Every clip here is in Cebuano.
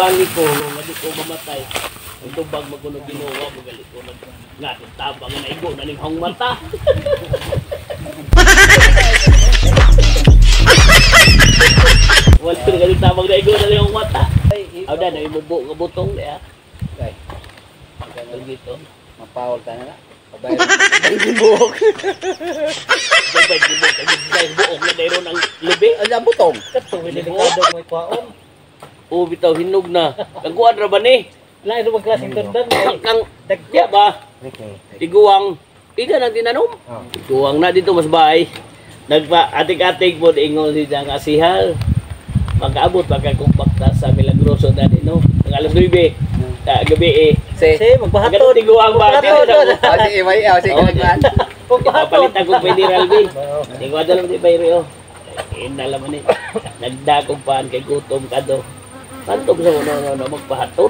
Tabangi ko nga di ko mamatay. Ang tubag maguno Ginoo magali ko nag nga tabang nga naigo na ning hong mata. Wala na gali tabang naigo na ning hong mata. Aw da na imubo nga butong diha. Kay. Dito. Mapawol ta na. Pabay. Buok. Babay buok kay buok na dayron ang lubi. Ang butong. Kato delikado may kwaon. O bitaw hinog na. Kang kuan ra ba ni? Lain ra bang klaseng tundan? Kang dagya ba? Tiguang ida nang tinanom. Tiguang na dito mas bahay. Nagpa atik-atik pod ingon si nga sihal. Makaabot pagka kumpakta sa Milagroso dani no. Ang alas 9 ta gabi eh. Si magbahaton. Tiguang ba? Si imay si kagman. Papalit ako federal bill. Tiguang dalam di bayro. Inala man ni. Nagdakong paan kay gutom kado. Pantog sa no no magpahatod.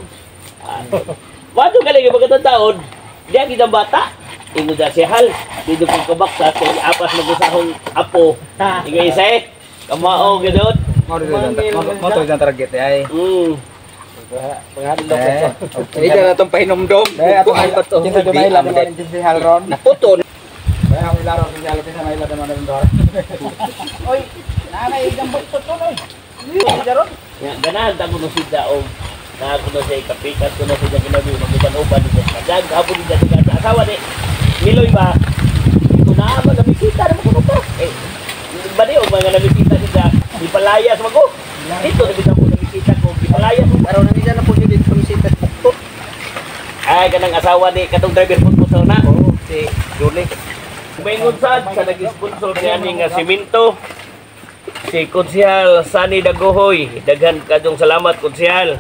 Paano ka lagi magkatataon? Diya kitang bata. Ingo da si Hal. Dito kong kabaksa. Kung apas mag-usahong apo. Ingo isa eh. Kamao gano'n. Mo to dyan target ay. Mm. Ida na itong pahinomdom. Kuan pa to. Kinsa do maila naman si Halron. Naputo. Bay ang ilaro si Halron kinsa maila naman ron do. Oy, nanay gambot to to oy. Ya, ganahan ta kuno si Daog. Na kuno siya kapikas kuno siya ginabi maguban-uban dito. Kadag hapon dito sa asawa ni Miloy ba? Kuno na magabisita na kuno ka. Eh, ba di og mga nabisita siya gipalayas man ko. Dito na bitaw ko nabisita ko gipalayas mo. Aron na niya na po dito bisita bukto. Ay kanang asawa ni katong driver po sa una. Oh, si Julie. Maingon sad sa nag-sponsor niya ni nga simento. Si Konsehal Sani Dagohoy, daghan kadong salamat Konsehal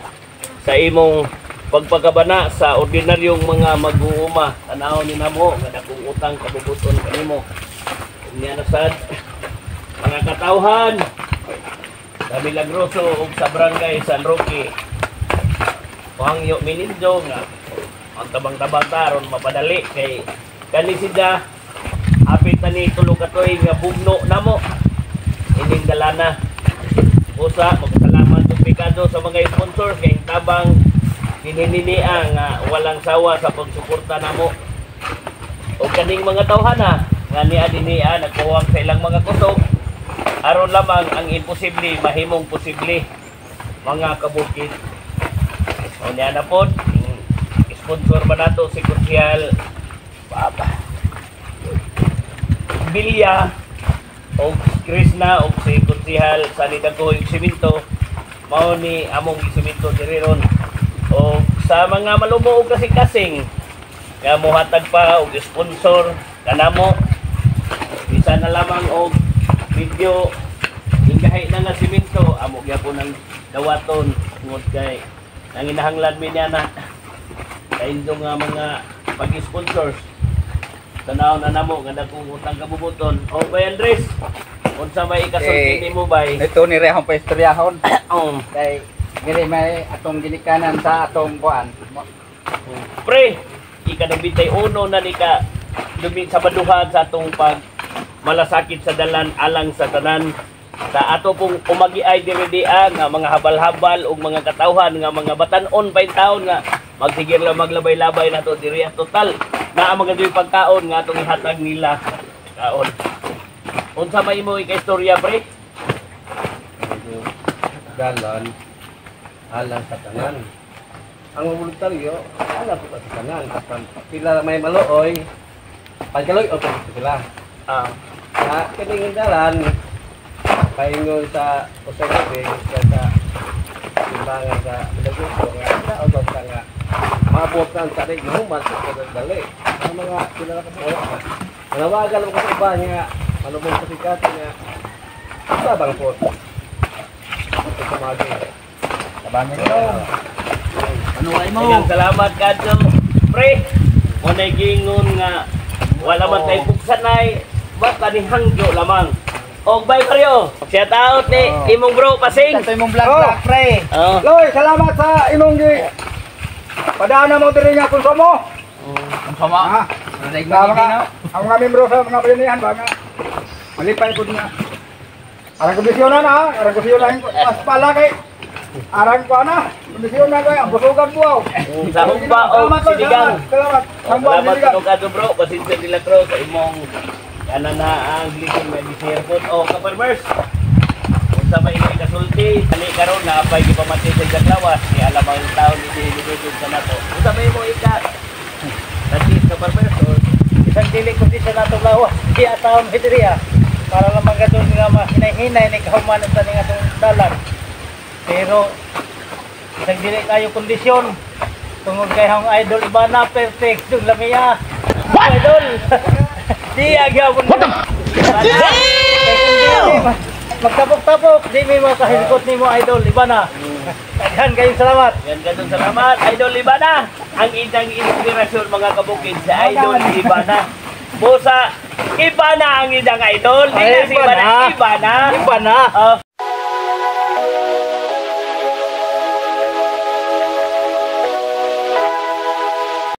sa imong pagpagabana sa ordinaryong mga mag-uuma. Tanaw ni namo nga dakong utang kabubuton kanimo. Unya na sad mga katawhan sa Milagroso ug sa Barangay San Roque. Pangyo Minindo nga ang tabang-tabang ta aron mapadali kay kani sida apit na ni tulo ka tuig nga bugno namo. Ining dalana. Usa magpasalamat ug pikado sa mga sponsors kay tabang dinhininía nga walang sawa sa pagsuporta namo. Og kaning mga tawhana nga niya dinhiya nagpuwang sa ilang mga kusog aron lamang ang imposible mahimong posible mga kabukid. O niya na pod sponsor ba nato si Konsehal Papa Bilya og Krishna og si Konsehal Sani Dagohoy og simento mao ni among gisimento diri ron. Og sa mga malumo og kasing-kasing nga mohatag pa og sponsor kanamo isa na lamang og video ingahi na nga simento amo gyapon ang dawaton tungod kay nanginahanglan mi niya na kaindo nga mga pag-sponsors. Tanaw na namo nga dakong utang kabubuton. O bay Andres, unsa may ikasulti nimo bay? Ito ni rehong paistoryahon. Oh. Kay dili may atong ginikanan sa atong kuan. Pre, ika-91 na ni ka dumi sa baduhan sa atong pag malasakit sa dalan alang sa tanan. Sa ato pong umagiay diri dia nga mga habal-habal ug mga katawhan nga mga batan-on pa in taon nga magsigir lang maglabay-labay nato diri total naa mga duy pagkaon nga atong ihatag nila kaon. Unsa may imo ika-istorya pre? Dalan alang sa tanan. Ang voluntaryo alang po sa tanan. Apan pila may maluoy, pagkaloy o sila. Ah, Sa kining dalan paingon sa usay gabi sa timbangan sa Milagroso nga daog sa nga maabot ang tarik na human sa dali. Ang mga pila ka buok manawagan mo sa iba nga malumong sa sikat nga sabang po. Ito tumagi. Tabangin mo. Ano ay mo? Daghang salamat kadto. Pre, mo gingon nga wala man tay pugsanay, basta ni hangyo lamang. Og bye Mario. Shout out ni imong bro Pasing. Ito imong vlog vlog pre. Oh. Loy, salamat sa imong gi padana mo diri nga konsumo. Ang sama. Ah, Daig sa man mga no. ang mga membro sa mga bayanihan ba nga malipay pud nga. Arang komisyonan ha, arang komisyonan mas pala kay Arang ko na. Kondisyon na ko, ang busugan ko. Sa humba o Salamat, Lord. sinigang. Salamat. Oh, Humba o salamat sinigang. kuno kadto, bro. Pasensya nila, bro, sa imong ana na ang lisod nga gisirpot. O ka-farmers. Unsa may imong kasulti, ali karon na apay gipamati sa Jaglawas ni alam ang taon ni dinilugod sa nato. Unsa may imong ika? Tatis ka-farmers or Isang dili kundi sa natong lawas. Di ataon mi diri ah. Para lamang gadon nga mahinay-hinay ni kahuman sa ning atong dalan. Pero isang dili kayo kondisyon. Tungod kay hong idol Ibana perfect dung lamiya. What? Idol. Di agyapon. What the? Magtapok-tapok, di mi makahisgot nimo, idol Ibana. Daghan kayong salamat. Yan ganun, salamat Idol Ibana. Ang isang inspirasyon, mga kabukid, sa Idol Ibana. Busa Ibana ang isang idol. Di na si Ay, Ibana, Ibana. Ibana. Ibana. Oh.